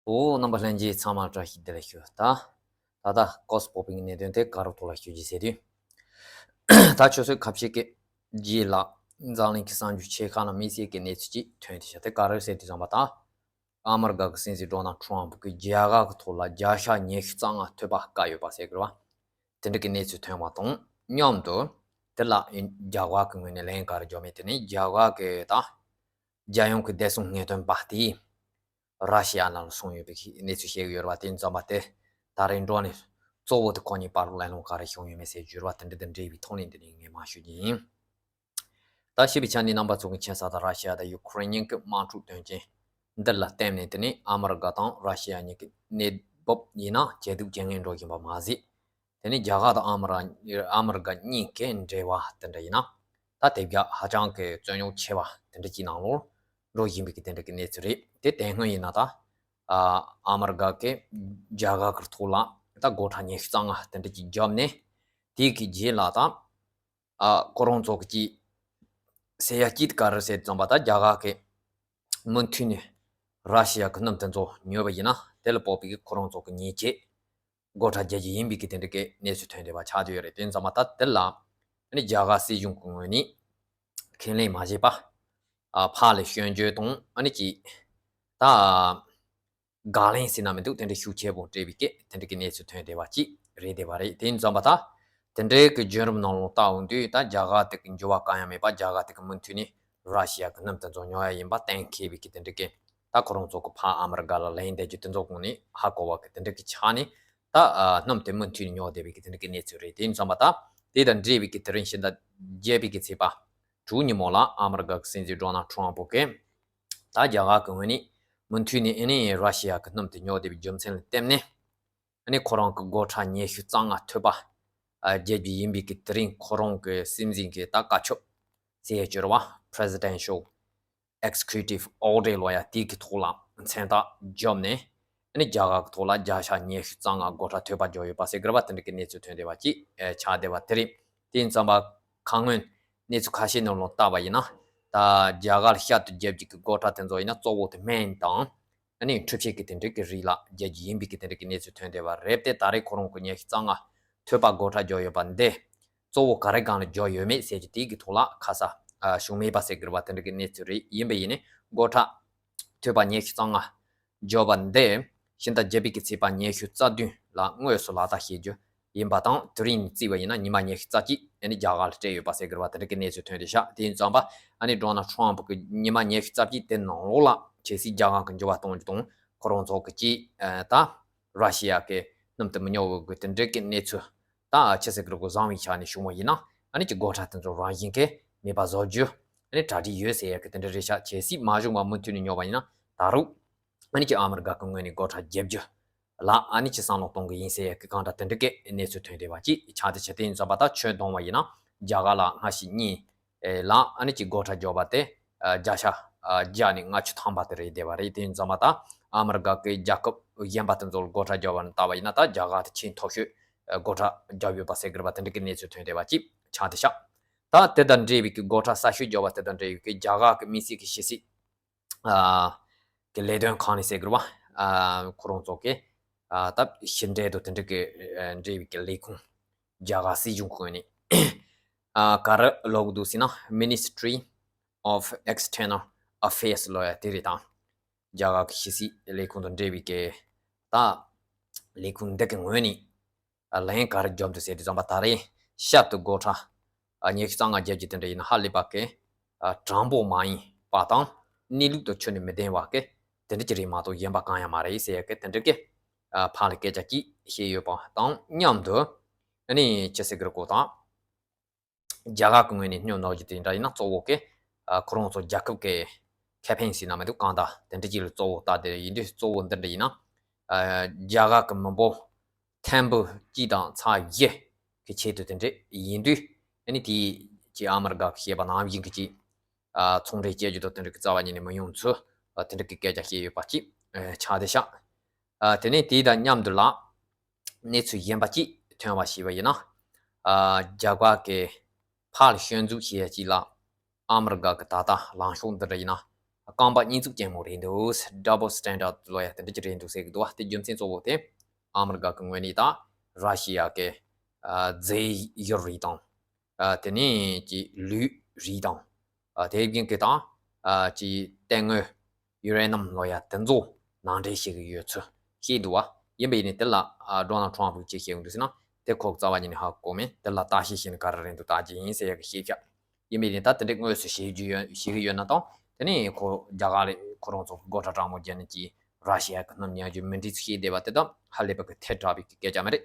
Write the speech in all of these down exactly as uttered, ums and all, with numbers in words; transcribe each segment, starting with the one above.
འོ། རྣམ་པ་ལྷན་རྒྱས་ཚང་མ་བཀྲ་ཤིས་བདེ་ལེགས་ཞུ། ད་ད་ལྟ་ཀོས་པོ་པིང་གི་གནད་དོན་དེ་ག་རུ་ཐོག་ལ་ཞུ་རྒྱུ་ཟེར་དུས། ད་ཆུ་ཚོད་ཁ་ཤས་ཀྱི་རྗེས་ལ་འཛམ་གླིང་གི་གསར་འགྱུར་ཆེ་ཁག་ནང་དམིགས་བསལ་གྱི་གནས་ཚུལ་ཅིག་ཐོན་ཏེ་བཞག་དེ་ག་རེ་ཟེར་དུས་ཙམ་པ་དང་། ཨ་མི་རི་ཀ་གི་སྲིད་འཛིན་ཌོ་ནལ་ཊམ་ཕུ་གིས་རྒྱ་གར་གྱི་ཐོག་ལ་བརྒྱ་ཆ་ཉི་ཤུ་རྩ་ལྔ་ཐོལ་པ་བཀལ་ཡོད་པ་ཟེར་གི་རེད་བ། དེ་འདྲ་གི་གནས་ཚུལ་ཐོན་པ་དང་མཉམ་དུ། དེ་ལ་རྒྱ་གར་གྱི་ངོས་ནས་ལན་ག་རེ་འབྱོར་མེད། དེ་ནི་རྒྱ་གར་གྱི་ད་རྒྱལ་ཡོངས་ཀྱི་བདེ་སྲུང་ངེས་སྟོན་པ་དེས་ར་ཤི་ཡ་ནང་ལ་སོང་ཡོད་པའི་གནས་ཚུལ་བཤད་ཀྱི་ཡོད་རེད་བ། དེ་ཙམ་པ་དེ་ད་རེས་འགྲོ་ནས་གཙོ་བོ་དེ་ཁོ་གཉིས་བར་ལ་གླེང་སློང་ག་རེ་བྱུང་ཡོད་མེད་ཟེར་བརྗོད་པ་དེ་འདྲ་དང་འབྲེལ་བའི་ཐོག་ནས་འདི་ནས་ངས་མར་ཞུ་རྒྱུ་ཡིན། ད་ཞུས་པའི་ཆ་ནས་རྣམ་པ་ཚོ་གི་མཁྱེན་གསལ་ལྟར་ར་ཤི་ཡ་དང་ཡུ་ཁུ་རེན་གཉིས་ཀྱི་དམག་འཁྲུག་དོན་རྐྱེན་འདི་ལ་བརྟེན་ནས། དེ་ནི་ཨ་མི་རི་ཀ་དང་ར་ཤི་ཡ་གཉིས་ཀྱི་གནས་བབ་ཡིན་ན་ཇེ་སྡུག་ཇེ་ངན་འགྲོ་བཞིན་པ་མ་ཟད། དེ་ནི་རྒྱ་གར་དང་ཨ་མི་ར་ཨ་མི་རི་ཀ་གཉིས་ཀྱི་འབྲེལ་བ་དེ་འདྲ་ཡིན་ན་ད་དེ་བརྒྱ་ཧ་ཅང་གི་རྩོད་རྙོག་ཆེ་བ་དེ་འདྲ་ཅིག་ནང་ལོགས་འགྲོ་བཞིན་པའི་གི་དེ་འདྲ་གི་གནས་ཚུལ་རེད། དེ་དེ་སྔོན་ཡིན་ན་ད་ཨ་ཨ་མི་རི་ཀ་གི་རྒྱ་གར་གི་ཐོག་ལ་ད་སྒོ་ཁྲལ་ཉི་ཤུ་རྩ་ལྔ་དེ་འདྲ་ཅིག་བརྒྱབ་ནས། དེའི་གི་རྗེས་ལ་ད། ཨ། ཁོ་རང་ཚོ་གི་ཅིག་ཟེར་ཡ་ཅིག་ག་རེ་ཟེར་ཙམ་པ། ད་རྒྱ་གར་གི་མུ་མཐུད་ནས་ར་ཤི་ཡ་གི་སྣུམ་དེ་ཚོ་ཉོས་པ་ཡིན་ན་དེ་ལ་དཔག་པའི་གི་ཁོ་རང་ཚོ་གི་ཉེས་ཆད་སྒོ་ཁྲལ་རྒྱག་རྒྱུ་ཡིན་པའི་གི་དེ་འདྲ་གི་གནས་ཚུལ་ཐོན་བསྡད་པ་ཆགས་བསྡད་ཡོད་རེད། དེ་ཙམ་པ་ད་དེ་ལ་ཨ་ནི་རྒྱ་གར་སྲིད་གཞུང་གི་ངོས་ནས་ཁས་ལེན་མ་བྱས་པ། ཨ། ཕར་ལ་སྐྱོན་བརྗོད་དང་ཨ་ནི་ཅིག་ད། དགག་ལན་ཟེར་ན་མི་འདུག་དེ་འདྲ་ཤུགས་ཆེ་པོ་སྤྲད་པའི་སྐད་དེ་འདྲ་གི་གནས་ཚུལ་ཐོན་བསྡད་པ་ཅིག་རེད་བསྡད་པ་རེད། དེ་ཡིན་ཙམ་པ་ད་དེ་འདྲའི་གི་བརྒྱུད་རིམ་ནང་ལོགས་ལྟ་འོང་དུས། ད་རྒྱ་གར་དེ་གི་འགྱུར་བ་གང་ཡང་མེད་པ། རྒྱ་གར་དེ་གི་མུ་མཐུད་ནས་ར་ཤི་ཡ་གི་སྣུམ་དེ་ཚོ་ཉོ་ཡ་ཡིན་པ་གཏན་འཁེལ་བའི་གི་དེ་འདྲ་གི། ད་ཁོ་རང་ཚོ་གི་ཕར་ཨ་མི་རི་ཀ་ལ་ལན་འདེབས་རྒྱུ་དེ་ཚོ་གོང་ནས་ཧ་གོ་བ་གི་དེ་འདྲ་གི་ཆ་ནས། ད་ཨ་སྣུམ་དེ་མུ་མཐུད་ནས་ཉོ་བསྡད་པའི་གི་དེ་འདྲ་གི་གནས་ཚུལ་རེད། དེ་ཡིན་ཙམ་པ་ད་དེ་དང་འབྲེལ་བའི་གི་དེ་རིང་ཕྱི་ཟླ་བརྒྱད་པའི་གི་ཚེས་པ་དྲུག་ཉིན་མོ་ལ་ཨ་མི་རི་ཀ་གི་སྲིད་འཛིན་ཌོ་ནལ་ཊམ་ཕུ་གིས། ད་རྒྱ་གར་གྱི་ངོས་ནས་མུ་མཐུད་ནས་ཨ་ནི་ར་ཤི་ཡ་གི་སྣུམ་དེ་ཉོ་བསྡད་པའི་རྒྱུ་མཚན་ལ་བརྟེན་ནས། ཨ་ནི་ཁོ་རང་གི་སྒོ་ཁྲལ་ཉི་ཤུ་རྩ་ལྔ་ཐོལ་པ་ཨ་རྒྱག་རྒྱུ་ཡིན་པའི་གི་དེ་རིང་ཁོ་རང་གི་སྲིད་འཛིན་གྱི་ད་བཀའ་ཁྱབ་ཟེར་ཡ་ཅིག་ཡོད་རེད་བ། Presidential Executive Order ལབ་ཡ་དེ་གི་ཐོག་ལ་མཚན་རྟགས་བརྒྱབ་ནས། ཨ་ནི་རྒྱ་གར་གྱི་ཐོག་ལ་བརྒྱ་ཆ་ཉི་ཤུ་རྩ་ལྔ་སྒོ་ཁྲལ་ཐོལ་པ་བརྒྱབ་ཡོད་པ་ཟེར་གི་རེད་བ། དེ་འདྲ་གི་གནས་ཚུལ་ཐོན་བསྡད་པ་ཅིག་ཨ་ཆགས་བསྡད་པ་དེ་རེད། དེ་ཡིན་ཙམ་པ་ཁ་སྔོན་གནས་ཚུལ་ཁ་ཤས་ནང་ལོགས་བལྟས་པ་ཡིན་ན། ད་རྒྱ་གར་ལ་བསྐྱར་དུ་བརྒྱབ་རྒྱུ་གི་སྒོ་ཁྲལ་དེ་ཚོ་ཡིན་ན་གཙོ་བོ་དེ་སྨན་དང་ཨ་ནི་འཕྲུལ་ཆས་ཀྱི་དེ་འདྲ་གི་རིགས་ལ་རྒྱག་རྒྱུ་ཡིན་པའི་གི་དེ་འདྲ་གི་གནས་ཚུལ་ཐོན་བསྡད་པ་རེད། དེ་ད་རེས་ཁོ་རང་གི་ཉི་ཤུ་རྩ་ལྔ་ཐོལ་པ་སྒོ་ཁྲལ་བརྒྱབ་ཡོད་པ་འདི་གཙོ་བོ་ག་རེ་སྒང་ལ་བརྒྱབ་ཡོད་མེད་ཟེར་རྒྱུ་དེ་གི་ཐོག་ལ་ཁ་གསལ་ཨ་བྱུང་མེད་པ་ཟེར་གི་རེད་བ། དེ་འདྲ་གི་གནས་ཚུལ་རེད། ཡིན་པ་ཡིན་ནའི་སྒོ་ཁྲལ་ཐོལ་པ་ཉི་ཤུ་རྩ་ལྔ་བརྒྱབ་པ་འདི་ཕྱི་ཟླ་བརྒྱད་པའི་གི་ཚེས་པ་ཉི་ཤུ་རྩ་བདུན་ལ་དངོས་སུ་ལག་བསྟར་བྱེད་རྒྱུ་ཡིན་པ་དང་། དེ་རིང་ནས་བརྩིས་པ་ཡིན་ན་ཉི་མ་ཉི་ཤུ་རྩ་གཅིག་ཨ་ནི་རྒྱ་གར་ལ་སྤྲད་ཡོད་པ་ཟེར་གི་རེད་བ། དེ་འདྲ་གི་གནས་ཚུལ་ཐོན་བསྡད་ཤག་དེ་ཡིན་ཙམ་པ་ཨ་ནི་ཌོ་ནལ་ཊམ་ཕུ་གི་ཉི་མ་ཉི་ཤུ་རྩ་གཅིག་དེ་ནང་ལོགས་ལ་གལ་སྲིད་རྒྱ་གར་གི་འགྱུར་བ་གཏོང་རྒྱུ་དང་། ཁོ་རང་ཚོ་གི་ཅིག་ཨ་ད་ར་ཤི་ཡ་གི་སྣུམ་དེ་མི་ཉོ་འོས་གི་དེ་འདྲ་གི་གནས་ཚུལ་ད་ཆི་ཟེར་གི་རེད་གོ་བཟང་བའི་ཆ་ནས་བྱུང་བ་ཡིན་ན། ཨ་ནི་ཅིག་སྒོ་ཁྲལ་དེ་ཚོ་རང་བཞིན་གི་མེད་པ་བཟོ་རྒྱུ་ཨ་ནི་གྲ་སྒྲིག་ཡོད་ཟེར་ཡ་གི་དེ་འདྲ་རེད་ཤག་གལ་སྲིད་མ་བྱུང་བ་མུ་མཐུད་ནས་ཉོ་བ་ཡིན་ན་ད་རུང་ཨ་ནི་ཅིག་ཨ་མི་རི་ཀ་གི་ངོས་ནས་སྒོ་ཁྲལ་རྒྱབ་རྒྱུ་ལ་ཨ་ནི་ཅིག་བསམ་བློ་གཏོང་གི་ཡིན་ཟེར་ཡ་གི་གང་འདྲ་དེ་འདྲ་གི་གནས་ཚུལ་ཐོན་བསྡད་པ་ཅིག་ཆགས་བསྡད་ཤག་དེ་ཡིན་ཙམ་པ་ད་ཁྱོན་བསྡོམས་པ་ཡིན་ན་རྒྱ་གར་ལ་སྔ་ཕྱི་གཉིས་ལ་ཨ་ནི་ཅིག་སྒོ་ཁྲལ་བརྒྱབ་པ་དེ་ཨ་བརྒྱ་ཆ་ཨ་བརྒྱ་ནས་ལྔ་བཅུ་ཐམ་པ་དེ་རེད་བསྡད་པ་རེད། དེ་ཡིན་ཙམ་པ་ད་ཨ་མི་རི་ཀ་གི་རྒྱལ་ཁབ་གཞན་པ་དེ་ཚོ་ལ་སྒོ་ཁྲལ་བརྒྱབ་པ་ནས་བལྟས་པ་ཡིན་ན། ད་རྒྱ་གར་དེ་ཆེས་མཐོ་ཤོས་སྒོ་ཁྲལ་བརྒྱབ་ཡོད་པ་ཟེར་གི་རེད་བ། དེ་འདྲ་གི་གནས་ཚུལ་ཐོན་བསྡད་པ་ཅིག་ཆགས་བསྡད་ཤག་ད་དེ་དང་འབྲེལ་བའི་གི་སྒོ་ཁྲལ་གསར་ཤོས་བརྒྱབ་པ་དེ་དང་འབྲེལ་བའི་གི་རྒྱ་གར་གི་དམིགས་བསལ་གི་ཕྱི་སྲིད་ཨ་གི་ལས་དོན་ཁང་ནས་ཟེར་གི་རེད་བ། ཨ་ཁོ་རང་ཚོ་གི་ཨ་ད་ཕྱི་འབྲེལ་དང་དེ་འདྲ་གི་ཨ་འབྲེལ་བའི་གི་ལས་ཁུངས། རྒྱ་གར་སྲིད་གཞུང་གི་ངོས་ནས་ཨ་ག་རེ་ལབ་གི་འདུག་ཟེར་ན། Ministry of External Affairs ལབ་ཡ་དེ་རེད། ད་རྒྱ་གར་གི་ཕྱི་སྲིད་ལས་ཁུངས་དང་འབྲེལ་བའི་གི་ད་ལས་ཁུངས་འདི་གི་ངོས་ནས་ལན་ག་རེ་བརྒྱབ་འདུག་ཟེར་དུས་ཙམ་པ། ད་རེས་བསྐྱར་དུ་སྒོ་ཁྲལ་ཉི་ཤུ་རྩ་ལྔ་བརྒྱབ་རྒྱུ་དེ་འདྲ་ཡིན་ན་ཧ་ལས་པ་གི་དྲང་པོ་མ་ཡིན་པ་དང་། གནས་ལུགས་དང་ཁྱོན་ནས་མི་ལྡན་པ་གི་དེ་འདྲ་ཅིག་རེད་མ་གཏོགས་གཞན་པ་གང་ཡང་མ་རེད་ཟེར་ཡ་གི་དེ་འདྲ་གི་ཕར་ལ་སྐད་ཆ་ཅིག་བཤད་ཡོད་པ་དང་མཉམ་དུ། ཨ་ནི་ཅི་ཟེར་གི་རེད་གོ། ད་རྒྱ་གར་གི་ངོས་ནས་སྙོབ་གནང་རྒྱུ་དེ་འདྲ་ཡིན་ན་གཙོ་བོ་གི་ཨ་ཁོ་རང་ཚོ་རྒྱལ་ཁབ་ཀྱི་ཁེ་ཕན་ཟེར་ན་མི་འདུག་གང་ལྟར་དེ་འདྲ་ཅིག་ལ་གཙོ་བོ་ལྟ་དེ་ཡིན་དུས། གཙོ་བོ་འདི་འདྲ་ཡིན་ན་ཨ་རྒྱ་གར་གི་མི་འབོར་ཐེར་འབུམ་གཅིག་དང་ཚེག་བཞི་གི་ཆེད་དུ་དེ་འདྲ་ཡིན་དུས། ཨ་ནི་དེའི་ཅིག་ཨ་མི་རི་ཀ་གི་བཤད་པ་ནང་བཞིན་གི་ཅིག་ཨ་ཚོང་འབྲེལ་བྱེད་རྒྱུ་དང་དེ་འདྲ་གི་རྩ་བ་ཉིད་ནས་མི་ཡོང་ཚུལ་ཨ་དེ་འདྲ་གི་སྐད་ཆ་བཤད་ཡོད་པ་ཅིག་ཨ་ཆགས་བསྡད་ཤག་ཨ་དེ་ནས་དེ་དང་མཉམ་དུ་ལ་གནས་ཚུལ་གཞན་པ་ཅིག་ཐོན་པ་ཞིག་པ་ཡིན་ན། ཨ་རྒྱ་གར་གི་ཕར་ལ་སྐྱོན་འཛུགས་བྱེད་ཡ་ཅིག་ལ་ཨ་མི་རི་ཀ་གི་ད་ལྟ་ལངས་ཕྱོགས་འདི་འདྲ་ཡིན་ན། རྐང་པ་གཉིས་འཛུགས་ཅན་མོ་རེད་འདུག Double standard ལོ་ཡ་དེ་འདྲ་ཅིག་རེད་འདུག་ཟེར་གི་འདུག་བ། དེ་རྒྱུ་མཚན་གཙོ་བོ་དེ་ཨ་མི་རི་ཀ་གི་ངོས་ནས་ད་ར་ཤི་ཡ་གི་ཨ་རྫས་ཡུལ་རིགས་དང་། ཨ་དེ་ནས་ཀྱི་ལུད་རིགས་དང་། ཨ་དེ་བཞིན་གྱི་དང་ཨ་ཀྱི་ལྟད་མོ་ཡུ་རེ་ནམ་ལོ་ཡ་དེ་ཚོ་ནང་འདྲེན་བྱེད་ཀྱི་ཡོད་ཚུལ་བཤད་འདུག་བ། ཡིན་པ་ཡིན་ནའི་དེ་ལ་ཨ་ཌོ་ནལ་ཊམ་ཕུ་གིས་ཅི་བཤད་ཡོང་འདུག་ཟེར་ན། དེ་ཁོ་རྩ་བ་ཉིད་ནས་ཧ་གོ་མེད། དེ་ལ་བརྟག་དཔྱད་བྱས་ནས་ག་རེ་རེད་འདུག་བལྟ་རྒྱུ་ཡིན་ཟེར་ཡ་གི་བཤད་བཞག་ཡིན་པ་ཡིན་ནའི་ད་དེ་འདྲའི་དངོས་སུ་བྱེད་རྒྱུ་ཡོད་བྱེད་ཀྱི་ཡོད་ན་དང་། དེ་ནས་ཁོ་རྒྱ་གར་ལ་ཁོ་རང་ཚོ་གི་སྒོ་ཁྲལ་དྲང་མོ་བརྒྱབ་ནས་ཀྱི་ར་ཤི་ཡ་གི་སྣུམ་ཉོ་རྒྱུ་མི་འགྲིག་ཚུལ་བཤད་བསྡད་པ་དེ་དང་ཧ་ལས་པ་གི་ཐལ་དྲགས་པའི་གི་སྐད་ཆ་མ་རེད།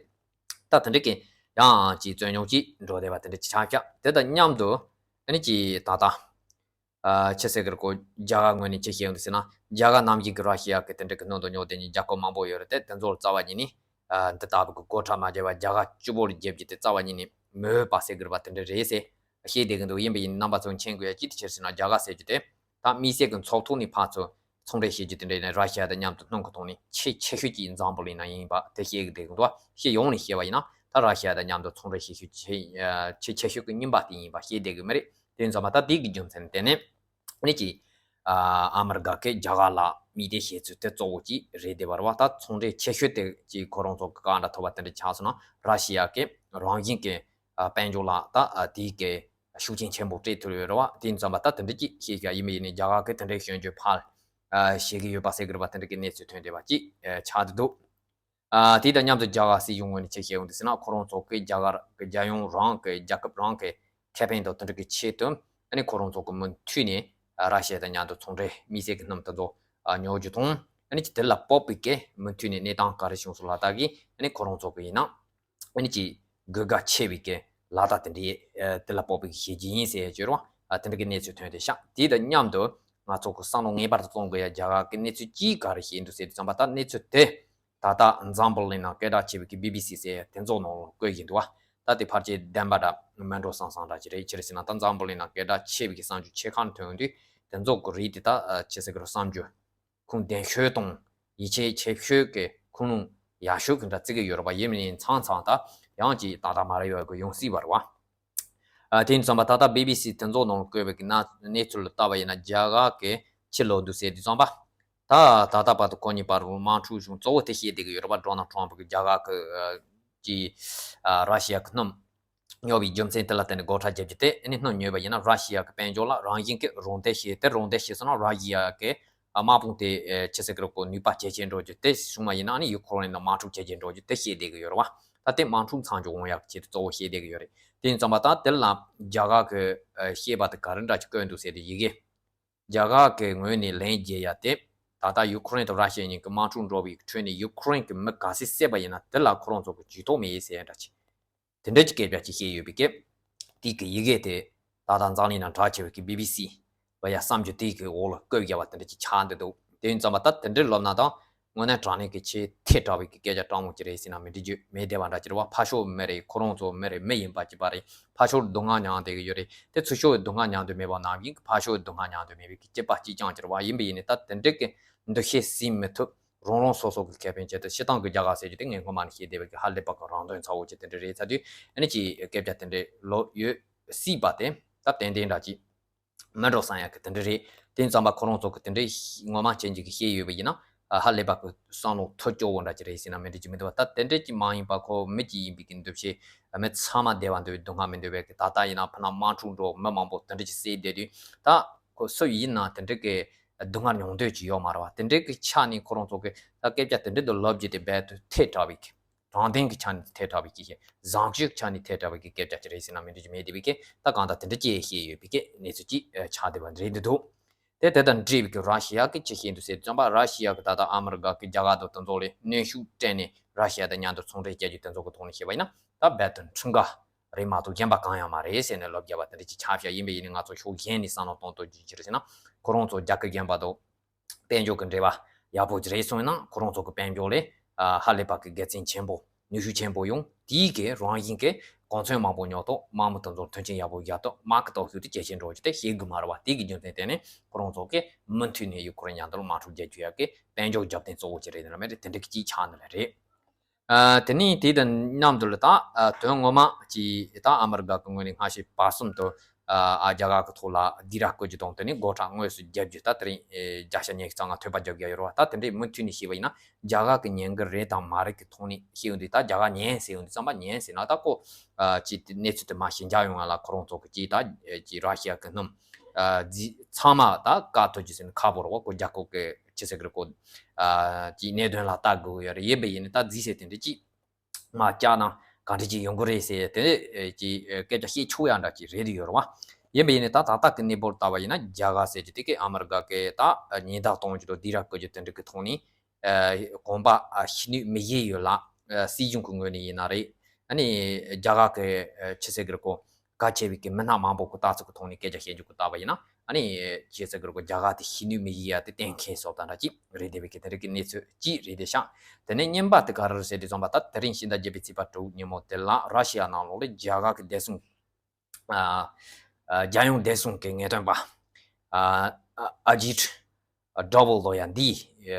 ད་དེ་འདྲ་གི་ཡང་ཅིག་རྩོད་རྙོག་ཅིག་འགྲོ་བསྡད་པ་དེ་འདྲ་ཅིག་ཆགས་ཤག་དེ་དང་མཉམ་དུ་ཨ་ནི་ཅིག་ད་ལྟ་ཨ་ཆི་ཟེར་གི་རེད་གོ། རྒྱ་གར་ངོས་ནས་ཅི་བཤད་ཡོང་འདུག་ཟེར་ན། རྒྱ་གར་ནམ་རྒྱུན་གི་ར་ཤི་ཡ་གི་དེ་འདྲ་གི་སྣུམ་དང་ཉོ་བསྡད་མཁན་རྒྱལ་ཁབ་མང་པོ་ཡོད་རེད་དེ། དེ་ཚོར་རྩ་བ་ཉིད་ནས་ཨ་འདི་ལྟ་བུ་གི་སྒོ་ཁྲལ་མ་བརྒྱབ་པ་རྒྱ་གར་གཅིག་པོ་ལ་བརྒྱབ་རྒྱུ་དེ་རྩ་བ་ཉིད་ནས་མི་འོས་པ་ཟེར་གི་རེད་པ། དེ་འདྲ་རེད་ཟེར་བཤད་བསྡད་གི་འདུག་ཡིན་པ་ཡིན་རྣམ་པ་ཚོ་མཁྱེན་དགོས་ཡ་ཅི་ཐུབ་ཕྱིར་ཟེར་ན། རྒྱ་གར་ཟེར་རྒྱུ་དེ་ད་དམིགས་བསལ་གྱི་ཚོགས་ཐོག་ནས་ཕར་ཚུར་ཚོང་འབྲེལ་བྱེད་རྒྱུ་དེ་འདྲ་ཡིན་ན། ར་ཤི་ཡ་དང་མཉམ་དུ་སྣུམ་གྱི་ཐོག་ནས་ཆེས་ཆེ་ཤོས་ཀྱི་འཛམ་བུ་གླིང་ནང་ཡིན་པ་དེ་བཤད་གི་བསྡད་གི་འདུག་སྤྱི་ཡོངས་ནས་བཤད་པ་ཡིན་ན་ད་ར་ཤི་ཡ་དང་མཉམ་དུ་ཚོང་འབྲེལ་བྱེད་ཤུགས་ཆེ་ཆེས་ཆེ་ཤོས་ཀྱི་གཉིས་པ་དེ་ཡིན་པ་བཤད་བསྡད་གི་མ་རེད། དེ་ཡིན་ཙང་མ་ད་དེ་གི་རྒྱུ་མཚན་དེ་ནས་ནི་ཀྱི་ཨ་མི་རི་ཀ་གིས་རྒྱ་གར་ལ་དམིགས་གཏད་བྱེད་ཚུལ་དེ་གཙོ་བོ་ཅིག་རེད་བསྡད་པ་རེད་བ། ད་ཚོང་འབྲེལ་ཆེ་ཤོས་དེ་ཅིག་ཁོ་རང་ཚོ་གི་གང་འདྲ་ཐོབ་པ་དེ་འདྲ་ཆགས་སོང་ན། ར་ཤི་ཡ་གིས་རང་བཞིན་གྱི་ཨ་དཔལ་འབྱོར་ལ་ད་ཨ་དེའི་གི་ཤུགས་རྐྱེན་ཆེན་པོ་སྤྲད་ཐུབ་ཡོད་རེད་བ། དེ་ཡིན་ཙང་མ་ད་དེ་འདྲ་ཅིག་བཤད་བཞག་ཡིན་པ་ཡིན་ནའི་རྒྱ་གར་གིས་དེ་འདྲའི་སྐྱོན་བརྗོད་ཕར་ཨ་བྱེད་ཀྱི་ཡོད་པ་ཟེར་གི་རེད་བ། དེ་འདྲ་གི་གནས་ཚུལ་ཐོན་བསྡད་པ་ཅིག་ཨ་ཆགས་བསྡད་འདུག་ཨ་དེ་དང་མཉམ་དུ་རྒྱ་གར་སྲིད་གཞུང་ངོས་ནས་ཅི་བཤད་ཡོང་འདུག་ཟེར་ན། ཁོ་རང་ཚོ་གི་རྒྱ་གར་གི་རྒྱལ་ཡོངས་རང་གི་རྒྱལ་ཁབ་རང་གི་ཁེ་ཕན་དང་མཐུན་འགྲིག་གི་ཆེད་དུ་ཨ་ནི་ཁོ་རང་ཚོ་གི་མུ་མཐུད་ནས་ཨ་ར་ཤི་ཡ་དང་མཉམ་དུ་ཚོང་འབྲེལ་དམིགས་བསལ་གྱི་སྣུམ་དེ་ཚོ་ཨ་ཉོ་རྒྱུ་དང་། ཨ་ནི་དེ་ལ་དཔག་པའི་གི་མུ་མཐུད་ནས་གནས་སྟངས་ག་རེ་བྱུང་སོང་ལ་བལྟ་གི་ཨ་ནི་ཁོ་རང་ཚོ་གི་ཡིན་ན་ཨ་ནི་ཅིག་དགོས་གལ་ཆེ་བའི་གི་ལག་བསྟར་དེ་འདྲའི་ཨ་དེ་ལ་དཔག་པའི་གི་བྱེད་རྒྱུ་ཡིན་ཟེར་ཡ་བརྗོད་རོགས། ཨ་དེ་འདྲ་གི་གནས་ཚུལ་ཐོན་ཏེ་ཤག་དེ་དང་མཉམ་དུ་ང་ཚོ་གི་བསམ་བློ་ངེས་པར་དུ་གཏོང་དགོས་ཡ་རྒྱ་གར་གི་གནས་ཚུལ་གཅིག་ག་རེ་བཤད་འདུག་ཟེར་དུས་ཙམ་པ། ད་གནས་ཚུལ་དེ་ད་ལྟ་འཛམ་བུ་གླིང་ནང་སྐད་གྲགས་ཆེ་བའི་གི་བི་བི་སི་ཟེར་དེ་ཚོ་ནང་ལ་བཀོད་བཞིན་འདུག་བ། ད་དེ་ཕལ་ཆེར་བདེན་པ་འདྲ་མིན་འགྲོ་བསམ་བསམ་འདྲ་ཅིག་རེད། ཅི་རེད་ཟེར་ན་ད་འཛམ་བུ་གླིང་ནང་སྐད་གྲགས་ཆེ་བའི་གི་གསར་འགྱུར་ཆེ་ཁག་ཐོན་དུས་དེ་ཚོ་གི་རིགས་དེ་ད་ཨ་ཆི་ཟེར་གི་རེད། གསར་འགྱུར་ཁུངས་ལྡན་ཤོས་དང་ཡིད་ཆེས་ཆེ་ཤོས་ཀྱི་ཁུངས་ལུང་ཡག་ཤོས་ཀྱི་འདྲ་བརྩི་གི་ཡོད་རེད་པ། ཡིན་མིན་མཚམས་མཚམས་ད་ཡང་ཅིག་ཏག་ཏག་མ་རེད་ཡོད་གི་ཡོང་སྲིད་པ་རེད་བ། ཨ་དེ་ཡིན་ཙང་པ་ད་ལྟ་བི་བི་སི་དེ་ཚོ་ནང་བཀོད་པའི་གི་ན་གནས་ཚུལ་ལ་བལྟ་བ་ཡིན་ན། རྒྱ་གར་གི་ཕྱི་ལོགས་འདུག་ཟེར་དུས་ཙམ་པ། ད་ད་ལྟ་བར་དུ་ཁོ་གཉིས་བར་དམག་འཁྲུག་བྱུང་གཙོ་བོ་དེ་བཤད་བསྡད་གི་ཡོད་རེད་པ། ཌོ་ནལ་ཊམ་ཕུ་གི་རྒྱ་གར་གི་ཨ་གི་ཨ་ར་ཤི་ཡ་གི་སྣུམ་ཉོ་བའི་རྒྱུ་མཚན་དེ་ལ་བརྟེན་ནས་སྒོ་ཁྲལ་བརྒྱབ་རྒྱུ་དེ་ཨ་ནི་སྣུམ་ཉོས་པ་ཡིན་ན་ར་ཤི་ཡ་གི་དཔལ་འབྱོར་ལ་རང་བཞིན་གྱི་རོགས་འདེགས་བྱེད། དེ་རོགས་འདེགས་བྱས་སོང་ན་ར་ཤི་ཡ་གི་ཨ་དམག་དཔུང་དེ་ཨེ་ཆི་ཟེར་གི་རེད་གོ། ནུས་པ་ཇེ་ཆེར་འགྲོ་རྒྱུ་དེ་བྱུང་བ་ཡིན་ན་ཨ་ནི་ཡུ་ཁུ་རེན་ནང་དམག་འཁྲུག་ཇེ་ཆེར་འགྲོ་རྒྱུ་དེ་བཤད་བསྡད་གི་ཡོད་རེད་བ། ད་དེ་དམག་འཁྲུག་མཚམས་འཇོག་འོང་ཡག་ཆེད་དུ་གཙོ་བོ་བཤད་བསྡད་གི་ཡོད་རེད། དེ་ཡིན་ཙང་པ་ད་དེ་ལ་རྒྱ་གར་གི་ཨེ་བཤད་པ་དེ་ག་རེ་འདྲ་ཅིག་བཀོད་འདུག་ཟེར་དུས་ཡི་གེ། རྒྱ་གར་གི་ངོས་ནས་ལན་རྒྱག་ཡ་དེ། ད་ལྟ་ཡུ་ཁུ་རེན་དང་ར་ཤི་ཡ་གཉིས་ཀྱི་དམག་འཁྲུག་འགྲོ་བའི་ཁྲོད་ནས་ཡུ་ཁུ་རེན་གྱི་མི་ག་ཚད་བསད་པ་ཡིན་ན་དེ་ལ་ཁོ་རང་ཚོ་གི་ཇུས་གཏོགས་མེད་ཟེར་ཡ་འདྲ་ཅིག་དེ་འདྲ་གྱི་སྐད་ཆ་ཅིག་བཤད་ཡོད་པའི་སྐད། དེ་གི་ཡི་གེ་དེ་ད་ལྟ་འཛམ་གླིང་ནང་གྲགས་ཆེ་བའི་གི་བི་བི་སི་ལ་ཡ་གསར་འགྱུར་དེ་གི་འོག་ལ་བཀོད་བཞག་པ་དེ་འདྲ་ཅིག་ཆགས་འདུག་དེ་ཡིན་ཙང་མ་ད་དེ་འདྲའི་ལབ་ན་ད་དངོས་གནས་དྲང་གནས་ཀྱི་ཆེས་ཐལ་དྲགས་པའི་གི་སྐད་ཆ་དྲང་མོ་ཅིག་རེད་ཟེར་ན་མི་འགྲིག་རྒྱུ་མེད་བསྡད་པ་འདྲ་ཅིག་རེད་བ། ཕར་ཕྱོགས་མི་རེད། ཁོ་རང་ཚོ་མི་རེད། མི་ཡིན་པ་གཅིག་པ་རེད། ཕར་ཕྱོགས་སྡུག་བསྔལ་མྱངས་བསྡད་གི་ཡོད་རེད། དེ་ཚུར་ཕྱོགས་སྡུག་བསྔལ་མྱངས་འདོད་མེད་པ་ནང་བཞིན་གྱི་ཕར་ཕྱོགས་སྡུག་བསྔལ་མྱངས་འདོད་མེད་པའི་གི་སྐྱིད་པ་གཅིག་རྐྱང་ཅིག་རེད་བ། ཡིན་པ་ཡིན་ནའི་ད་དེ་འདྲའི་གི་འདུ་ཤེས་ཟིན་མི་ཐུབ། རང་རང་སོ་སོ་གི་ཁེ་ཕན་ཆེད་དུ་སྤྱིར་བཏང་གི་རྒྱ་གར་ཟེར་རྒྱུ་དེ་ངས་སྔོན་མ་ནས་བཤད་བསྡད་པའི་གི་ཧ་ལས་པ་གི་རང་དོན་ཚ་བོ་ཅིག་དེ་འདྲ་རེད་ཚར་དུས། ཨ་ནི་ཅིག་སྐད་ཆ་དེ་འདྲ་ལབ་ཡོད་སྲིད་པ་དེ་ད་ཏན་ཏན་འདྲ་ཅིག་མི་འགྲོ་བསམ་ཡག་གི་དེ་འདྲ་རེད། དེ་ཙམ་པ་ཁོ་རང་ཚོ་གི་དེ་འདྲ་ངོ་མ་ཅན་ཅིག་གི་བཤད་ཡོད་པ་ཡིན་ན་ཧ་ལས་པ་གི་བསམ་བློ་མཐུ་སྐྱོ་བོ་འདྲ་ཅིག་རེད་ཟེར་ན་མི་འགྲིག་རྒྱུ་མི་འདུག་བ། ད་དེ་འདྲ་ཅིག་མ་ཡིན་པ་ཁོ་མི་གཅིག་ཡིན་པའི་གི་འདུ་ཤེས། མི་ཚང་མ་བདེ་བ་འདོད་པའི་སྡུག་བསྔལ་མི་འདོད་པའི་གི། ད་ལྟ་ཡིན་ན་ཕ་ན་དམག་འཁྲུག་འགྲོ་མི་མང་པོ་དེ་འདྲ་ཅིག་བསད་བསྡད་དུས་ད་ཁོ་སུ་ཡིན་ན་དེ་འདྲ་གི་སྡུག་བསྔལ་མྱོང་འདོད་ཀྱི་ཡོད་མ་རེད་བ། དེ་འདྲའི་གི་ཆ་ནས་ཁོ་རང་ཚོ་གི་ད་སྐད་ཆ་དེ་འདྲ་དུ་ལབ་རྒྱུ་དེ་རྦད་དུ་ཐལ་དྲགས་པའི་གི། དྲང་བདེན་གི་ཆ་ནས་ཐལ་དྲགས་པའི་གི་ཞེས། བཟང་སྤྱོད་ཀྱི་ཆ་ནས་ཐལ་དྲགས་པའི་གི་སྐད་ཆ་ཅིག་རེད་ཟེར་ན་མི་འགྲིག་རྒྱུ་མེད་བསྡད་པའི་གི། ད་གང་ལྟར་དེ་འདྲ་ཅིག་བཤད་ཡོད་པའི་གི་གནས་ཚུལ་ཅིག་ཆགས་བསྡད་པ་རེད་འདུག་དེ་དེ་དང་འབྲེལ་བའི་གི་ར་ཤི་ཡ་གི་ཅི་བཤད་འདུག་ཟེར་དུས་ཙམ་པ། ར་ཤི་ཡ་གི་ད་ལྟ་ཨ་མི་རི་ཀ་གི་རྒྱ་གར་དང་དེ་ཚོ་ལ་གནོན་ཤུགས་སྤྲད་ནས་ར་ཤི་ཡ་དང་མཉམ་དུ་ཚོང་འབྲེལ་བྱ་རྒྱུ་དེ་ཚོ་གི་ཐོག་ནས་བཤད་པ་ཡིན་ན་ད་རྦད་དེ་ཁྲིམས་འགལ་རེད་མ་གཏོགས་གཞན་པ་གང་ཡང་མ་རེད་ཟེར་ནས་ལབ་བརྒྱབ་པ་དེ་འདྲ་ཅིག་ཆགས་བཞག་ཡིན་པ་ཡིན་ནའི་ང་ཚོ་ཕྱོགས་གཞན་ནས་བསམ་བློ་གཏོང་ཐུབ་རྒྱུ་ཅི་རེད་ཟེར་ན། ཁོ་རང་ཚོ་རྒྱ་སྐད་རྒན་པ་དང་དཔལ་འབྱོར་གྱི་འབྲེལ་བ་ཡག་པོ་ཅིག་རེད་སོང་ན་ཁོ་རང་ཚོ་གི་དཔལ་འབྱོར་ལས་ཨ་ཧ་ལས་པ་གི་དགེ་མཚན་ཆེན་པོ་ནུས་ཤུགས་ཆེན་པོ་ཡོང་། དེའི་གི་རང་བཞིན་གྱི་གོང་ཚད་མང་པོ་ཉོ་ཐོག་དམག་མི་དེ་ཚོར་མཐུན་རྐྱེན་ཡག་པོ་རྒྱག་ཐོག་དམག་གི་སྟོབས་ཤུགས་དེ་ཇེ་ཆེར་འགྲོ་རྒྱུ་དེ་ཤེས་གི་མ་རེད་བ། དེ་གི་རྒྱུ་མཚན་བརྟེན་ནས་ཁོ་རང་ཚོ་གི་མུ་མཐུད་ནས་ཡུ་ཁུ་རེན་མཉམ་དུ་དམག་འཁྲུག་རྒྱག་རྒྱུ་ཡག་གི་དཔལ་འབྱོར་རྒྱབ་རྟེན་གཙོ་བོ་ཅིག་རེད་ན་མེད་རེད། དེ་འདྲ་གི་ཅིག་ཆགས་ནི་ལ་རེད། ཨ་དེ་ནས་དེ་དང་མཉམ་དུ་ལ་ད་ཨ་དོན་ངོ་མ་ཅིག་ད་ཨ་མི་རི་ཀ་གི་ངོས་ནས་སྔ་ཕྱི་བར་གསུམ་དུ་ ཨ་རྒྱ་གར་གྱི་ཐོག་ལ་སྡིགས་ར་བསྐུལ་རྒྱུ་དང་དེ་ནས་སྒོ་ཁྲལ་དངོས་སུ་བརྒྱབ་རྒྱུ། ད་དེ་རིང་ཨེ་བརྒྱ་ཆ་ཉི་ཤུ་རྩ་ལྔ་ཐོལ་པ་བརྒྱབ་ཡོད་རེད་བ། ད་དེ་འདྲའི་མུ་མཐུད་ནས་བཤད་པ་ཡིན་ན་རྒྱ་གར་གྱི་ཉེན་ཁ་རེད་དང་མ་རེད་ཀྱི་ཐོག་ནས་བཤད་ཡོང་དུས། ད་རྒྱ་གར་ཉན་ཟེར་ཡོང་དུས་ཙམ་པ། ཉན་ཟེར་ན་ད་ཁོ་ཨ་ཅིག་གནས་ཚུལ་དེ་མར་ཞི་འཇགས་ཡོང་ཡ་ལ་ཁོ་རང་ཚོ་གི་ཅིག་ད་ཅིག་ར་ཤི་ཡ་གི་སྣུམ་ཨ་རྫས་ཚང་མ་ད་བཀག་ཐུབ་རྒྱུ་ཟེར་ནས་ཁ་པོ་རེད་བ། ཁོ་རྒྱལ་ཁབ་ཀྱི་ཆི་ཟེར་གི་རེད། ཁོ་ཨ་ཅིག་གནད་དོན་ལ་ལྟ་དགོས་ཀྱི་ཡོད་རེད། ཡིན་པ་ཡིན་ནའི་ད་རྫས་ཟེར་དེ་འདྲ་ཅིག་མར་བཀྱག་ན་ག་འདྲ་ཅིག་ཡོང་གི་རེད་ཟེར་དེ་ཅིག་སྐད་ཆ་བཤད་ཆོག་ཡ་འདྲ་ཅིག་རེད་དེ་ཡོད་རེད་བ། ཡིན་པ་ཡིན་ནའི་ད་ད་ལྟ་གི་གནས་བབ་ལྟ་བ་ཡིན་ན་རྒྱ་གར་ཟེར་རྒྱུ་དེ་གི་ཨ་མི་རི་ཀ་གི་ད་ཉེན་བརྡ་གཏོང་རྒྱུ་དང་སྡིགས་ར་བསྐུལ་རྒྱུ་དེ་འདྲ་གི་ཐོག་ནས་ཨ་གོམ་པ་ཨ་ཤི་ནུས་མི་ཡེ་ཡོད་ལ། ཨ་སྲིད་གཞུང་གི་ངོས་ནས་ཡིན་ན་རེད། ཨ་ནི་རྒྱ་གར་གི་ཨ་ཆི་ཟེར་གི་རེད། ཁོ་གལ་ཆེ་བའི་གི་མི་སྣ་མང་པོ་གི་ལྟ་ཚུལ་གི་ཐོག་ནས་སྐད་ཆ་བཤད་རྒྱུ་གི་ལྟ་བ་ཡིན་ན། ཨ་ནི་ཆི་ཟེར་གི་རེད། རྒྱ་གར་དེ་ཤི་ནུས་མི་ཡེ་ཡ་དེ་གཏན་འཁེལ་བཟོ་ལྟ་འདྲ་ཅིག་རེད་བསྡད་པའི་གི་དེ་རིགས་ཀྱི་གནས་ཚུལ་ཅིག་རེད་བསྡད་ཤག་དེ་ནས་གཉིས་པ་དེ་ག་རེ་རེད་ཟེར་དུས་ཙམ་པ། ད་དེ་རིང་ཕྱི་ཟླ་བརྒྱད་པའི་ཚེས་པ་དྲུག་ཉིན་མོ་དེ་ལ་ར་ཤི་ཡ་ནང་ལོགས་ལ་རྒྱ་གར་གི་བདེ་སྲུང་ཨ་ཨ་རྒྱལ་ཡོངས་བདེ་སྲུང་གི་ངེས་སྟོན་པ་ཨ་ཨ་ཨ་ཇིད་ཌོ་ཝལ་ལོ་ཡ་འདི་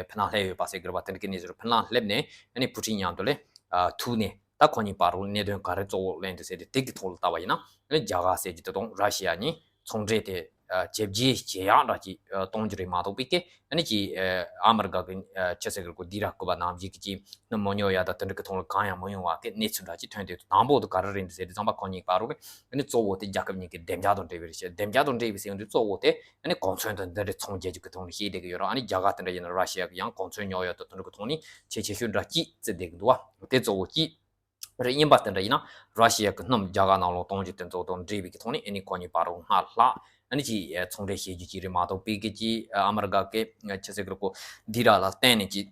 ཕི་ལང་སླེབས་ཡོད་པ་ཟེར་གི་རེད་བ། དེ་འདྲ་གི་གནས་ཚུལ་རེད། ཕི་ལང་སླེབས་ནས་ཨ་ནི་ཕུ་ཊིན་མཉམ་དུ་ལས་ཨ་ཐུག་ནས། ད་ཁོ་གཉིས་བར་ལ་གནད་དོན་ག་རེ་གཙོ་བོ་གླེང་འདུག་ཟེར་དུས། དེ་གི་ཐོག་ལ་ལྟ་བ་ཡིན་ན། ཨ་ནི་རྒྱ་གར་ཟེར་རྒྱུ་དེ་དང་ར་ཤི་ཡ་གཉིས་ཚོང་འབྲེལ་དེ་ཨ་ཇེ་བརྗེ་ཇེ་ཡག་འདྲ་ཅིག་ཨ་གཏོང་རྒྱུ་རེད་མ་གཏོགས་པའི་གི། ཨ་ནི་ཅིག་ཨ་ཨ་མི་རི་ཀ་གི་ཨ་ཆི་ཟེར་གི་རེད། ཁོ་སྡིགས་ར་བསྐུལ་བ་ནང་བཞིན་གྱི་ཅིག་སྣུམ་མི་ཉོ་ཡ་དང་དེ་འདྲ་གི་ཐོག་ལ་གང་ཡང་མི་ཡོང་བ་གི་གནས་ཚུལ་འདྲ་ཅིག་ཐོན་བསྡད་འདུག་དང་པོ་དེ་ག་རེ་རེད་འདུག་ཟེར་དུས་ཙམ་པ། ཁོ་གཉིས་བར་ལ་ཨ་ནི་གཙོ་བོ་དེ་རྒྱལ་ཁབ་གཉིས་ཀྱི་བདེ་འཇགས་དང་འབྲེལ་བའི་རེད་ཤག་བདེ་འཇགས་དང་འབྲེལ་བའི་ཟེར་ཡོང་དུས་གཙོ་བོ་དེ་ཨ་ནི་གོ་མཚོན་དང་འདི་འདྲའི་ཚོང་རྒྱག་རྒྱུ་གི་ཐོག་ནས་བཤད་བསྡད་གི་ཡོད་རེད། ཨ་ནི་རྒྱ་གར་དེ་འདྲ་ཡིན་ན་ར་ཤི་ཡ་གི་ཡང་གོ་མཚོན་ཉོ་ཡ་དང་དེ་འདྲ་གི་ཐོག་ནས་ཆེས་ཆེ་ཤོས་འདྲ་ཅིག་བརྩི་བསྡད་གི་འདུག་བ། དེ་གཙོ་བོ་གཅིག་རེད། གཉིས་པ་དེ་འདྲ་ཡིན་ན་ར་ཤི་ཡ་གི་སྣུམ་རྒྱ་གར་ནང་ལོགས་གཏོང་རྒྱུ་དེ་ཚོ་དང་འབྲེལ་བའི་གི་ཐོག་ནས་ཨ་ནི་ཁོ་གཉིས་བར་ལ་སྔར་ལྷག་ཨ་ནི་ཅིག་ཚོང་འབྲེལ་བྱེད་རྒྱུ་ཅིག་རེད་མ་གཏོགས་པའི་གི་ཅིག་ཨ་མི་རི་ཀ་གི་ཆི་ཟེར་གི་རེད། ཁོ་སྡིགས་ར་ལ་བརྟེན་ནས་ཅིག་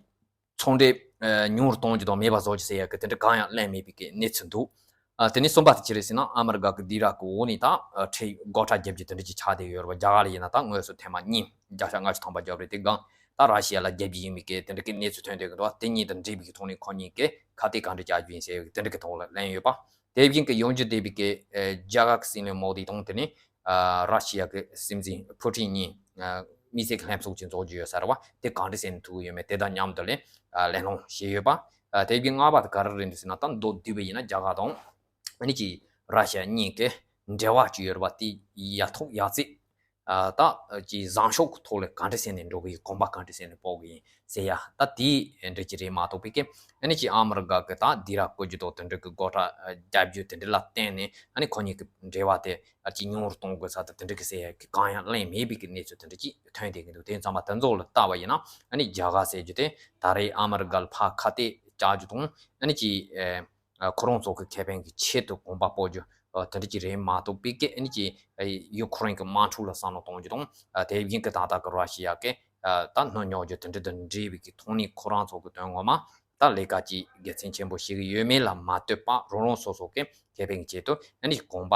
ཚོང་འབྲེལ་ཨ་ཉུང་རུ་གཏོང་རྒྱུ་དང་མེད་པ་བཟོ་རྒྱུ་ཟེར་ཡ་གི་དེ་འདྲ་གང་ཡང་གླེང་མེད་པའི་གི་གནས་ཚུལ་འདུག་ཨ་དེ་ནས་གསུམ་པ་དེ་ཅི་རེད་ཟེར་ན། ཨ་མི་རི་ཀ་གི་སྡིགས་ར་གི་འོག་ནས་ད་ཨ་ཁྲལ་སྒོ་ཁྲལ་རྒྱབ་རྒྱུ་དེ་འདྲ་ཅིག་ཆགས་བསྡད་ཡོད་རེད་བ། རྒྱ་གར་ལ་ཡིན་ན་ད་དངོས་སུ་ཐེངས་མ་གཉིས་བརྒྱ་ཆ་ལྔ་བཅུ་ཐམ་པ་བརྒྱབ་རེད། དེ་སྒང་ད་ར་ཤི་ཡ་ལ་རྒྱབ་རྒྱུ་ཡིན་མིན་གི་དེ་འདྲ་གི་གནས་ཚུལ་ཐོན་བསྡད་གི་འདུག་དེ་གཉིས་དང་འབྲེལ་བའི་གི་ཐོག་ནས་ཁོ་གཉིས་ཀྱིས་ཁ་གཏད་ག་འདྲ་བྱ་རྒྱུ་ཡིན་ཟེར་བའི་དེ་འདྲ་གི་ཐོག་ལ་གླེང་ཡོད་པ། དེ་བཞིན་གི་ཡོང་རྒྱུ་བསྡད་པའི་གི་ཨ་རྒྱ་གར་གི་སྲིད་བློན་མོ་དི་དང་དེ་ནས་ཨ་ར་ཤི་ཡ་གི་སྲིད་འཛིན་ཕུ་ཊིན་གཉིས་ཨ་དམིགས་བསལ་གི་ལྷན་ཚོགས་ཅིག་འཚོགས་རྒྱུ་ཡོད་ས་རེད་བ། དེ་ག་འདྲ་ཟེར་ནས་ཐུག་གི་ཡོད་མེད་དེ་དང་མཉམ་དུ་ལས་ཨ་གླེང་སློང་བྱས་ཡོད་པ། ཨ་དེ་བཞིན་ལྔ་པ་དེ་ག་རེ་རེད་འདུག་ཟེར་ན། ད་མདོར་བསྡུས་པ་ཡིན་ན་རྒྱ་གར་དང་ཨ་ནི་ཅིག་ར་ཤི་ཡ་གཉིས་ཀྱི་འབྲེལ་བ་ཅིག་ཡོད་རེད་བ། དེ་ཡག་ཐོག་ཡག་བརྩེགས་ཨ་ད་ཅིག་བཟང་ཕྱོགས་ཀྱི་ཐོག་ལ་ག་འདྲ་ཟེར་ནས་འགྲོ་གི་ཡིན། གོམ་པ་ག་འདྲ་ཟེར་ནས་སྤོ་གི་ཡིན་ཟེར་ཡ། ད་དེ་འདྲ་ཅིག་རེད་མ་གཏོགས་པའི་གི་ཨ་ནི་ཅིག་ཨ་མི་རི་ཀ་གི་ད་སྡིགས་ར་བསྐུལ་རྒྱུ་དང་དེ་འདྲ་གི་སྒོ་ཁྲལ་རྒྱབ་རྒྱུ་དེ་འདྲ་ལ་བརྟེན་ནས་ཨ་ནི་ཁོ་གཉིས་ཀྱི་འབྲེལ་བ་དེ་ཨ་ཅིག་ཉུང་རུ་གཏོང་དགོས་ས་དང་དེ་འདྲ་གི་ཟེར་ཡ་གི་གང་ཡང་གླེང་མེད་པའི་གི་གནས་ཚུལ་དེ་འདྲ་ཅིག་ཐོན་བསྡད་ཀྱི་འདུག་དེ་ཙམ་པ་དེ་ཚོ་ལ་ལྟ་བ་ཡིན་ན། ཨ་ནི་རྒྱ་གར་ཟེར་རྒྱུ་དེ་ད་རེས་ཨ་མི་རི་ཀ་ལ་ཕར་ཁ་གཏད་བཅག་རྒྱུ་དང་། ཨ་ནི་ཅིག་ཨ་ཁོ་རང་ཚོ་གི་ཁེ་ཕན་གྱི་ཆེད་དུ་གོམ་པ་སྤོ་རྒྱུ་ཨ་དེ་འདྲ་ཅིག་རེད་མ་གཏོགས་པའི་གི་ཨ་ནི་ཅིག་ཨ་ཡུ་ཁུ་རེན་གྱི་དམག་འཁྲུག་ལ་བསམ་བློ་གཏོང་རྒྱུ་དང་། ཨ་དེ་བཞིན་གི་ད་ལྟ་གི་ར་ཤི་ཡ་གི་ཨ་ད་སྣུམ་ཉོ་རྒྱུ་དེ་འདྲ་དང་འབྲེལ་བའི་གི་ཐོག་ནས་ཁོ་རང་ཚོ་གི་དོན་ངོ་མ་ད་ལས་ཀ་ཅིག་དགེ་མཚན་ཆེན་པོ་བྱེད་ཀྱི་ཡོད་མེད་ལ་མ་ལྟོས་པ། རང་རང་སོ་སོ་གི་ཁེ་ཕན་གྱི་ཆེད་དུ་ཨ་ནི་གོམ་པ་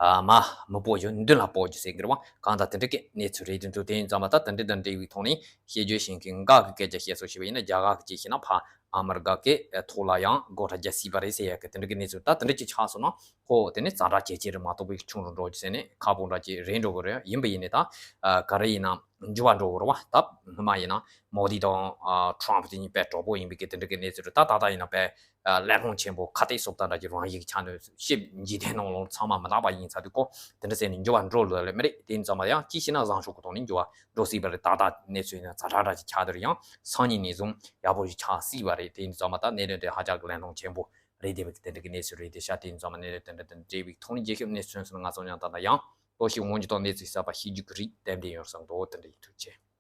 ཨ་མར་མི་སྤོ་རྒྱུ་མདུན་ལ་སྤོ་རྒྱུ་ཟེར་གི་རེད་བ། གང་ལྟར་དེ་འདྲ་གི་གནས་ཚུལ་རེད་དེ་འདུག་དེ་ཡིན་ཙང་མ་ད་དེ་འདྲ་དང་འབྲེལ་བའི་ཐོག་ནས་བཤད་རྒྱུ་ཞིག་གི་འགའ་གི་སྐད་ཆ་བཤད་སོང་ཞེས་པ་ཡིན་ན། རྒྱ་གར་གྱིས་བཤད་ན་ཕར་ཨ་མི་རི་ཀ་གི་ཐོག་ལ་ཡང་སྒོ་ཁྲལ་རྒྱག་སྲིད་པ་རེད་ཟེར་ཡ་གི་དེ་འདྲ་གི་གནས་ཚུལ། ད་དེ་འདྲ་ཅིག་ཆགས་སོང་ན་ཁོ་དེ་ནི་ཛ་དྲག་ཇེ་ཆེ་རུ་མ་གཏོགས་པའི་ཆུང་རུ་འགྲོ་རྒྱུ་ཟེར་ནས་ཁག་པོ་འདྲ་ཅིག་རེད་འགྲོ་གི་རེད། ཡིན་པ་ཡིན་ནའི་ད་ཨ་ག་རེ་ཡིན་ན་འགྱུར་བ་འགྲོ་གི་རེད་བ། ད་སྔོན་མ་ཡིན་ན་མོ་དི་དང་ཨ་ཊྲམ་དེ་གཉིས་དཔེ་གྲོགས་པོ་ཡིན་པའི་གི་དེ་འདྲ་གི་གནས་ཚུལ་རེད། ད་ད་ལྟ་ཡིན་ན་དཔེ་ཨ་གླེང་སློང་ཆེན་པོ་ཁ་གཏད་སོགས་དང་འདྲ་ཅིག་རང་བཞིན་གྱི་ཆ་ནས་ཤེས་འཇིག་རྟེན་ནང་ལོགས་ཚང་མ་མི་རྟག་པ་ཡིན་ཚར་དུས་ཁོ་དེ་འདྲ་ཟེར་ནས་འགྱུར་བ་འགྲོ་ལོས་ལས་མི་རེད། དེ་ཡིན་ཙང་མ་ཡང་ཅི་ཞིག་ན་བཟང་ཕྱོགས་ཀྱི་ཐོག་ནས་འགྱུར་བ་འགྲོ་སྲིད་པ་རེད། ད་ལྟ་གནས་ཚུལ་ཡིན་ན་ཛ་དྲག་འདྲ་ཅིག་ཆགས་དེར་ཡང་སང་ཉིན་ནས་བཟུང་ཡག་པོ་ཞིག་ཆགས་སྲིད་པ་རེད། དེ་ཡིན་ཙང་མ་ད་གནད་དོན་དེ་ཧ་ཅང་གི་གླེང་སློང་ཆེན་པོ་རེད་བསྡད་པ་གི་དེ་འདྲ་གི་གནས་ཚུལ་རེད་དེ་ཤག་དེ་ཡིན་ཙང་མ་གནད་དོན་དེ་འདྲ་དང་འབྲེལ་བའི་ཐོག་ནས་རྒྱལ་ཁབ་གནས་ཚུལ་སོགས་ང་ཚོ་ཡང་ད་ལྟ་ཡང་ལྟོ་ཤིག་འོང་རྒྱུ་དང་གནས་ཚུལ་གསར་པ་ཤེས་རྒྱུ་གི་རིགས་ཏན་ཏན་ཡོང་བསམ་འདུག་དེ་འདྲ་ཡིན། ཐུགས་རྗེ་ཆེ།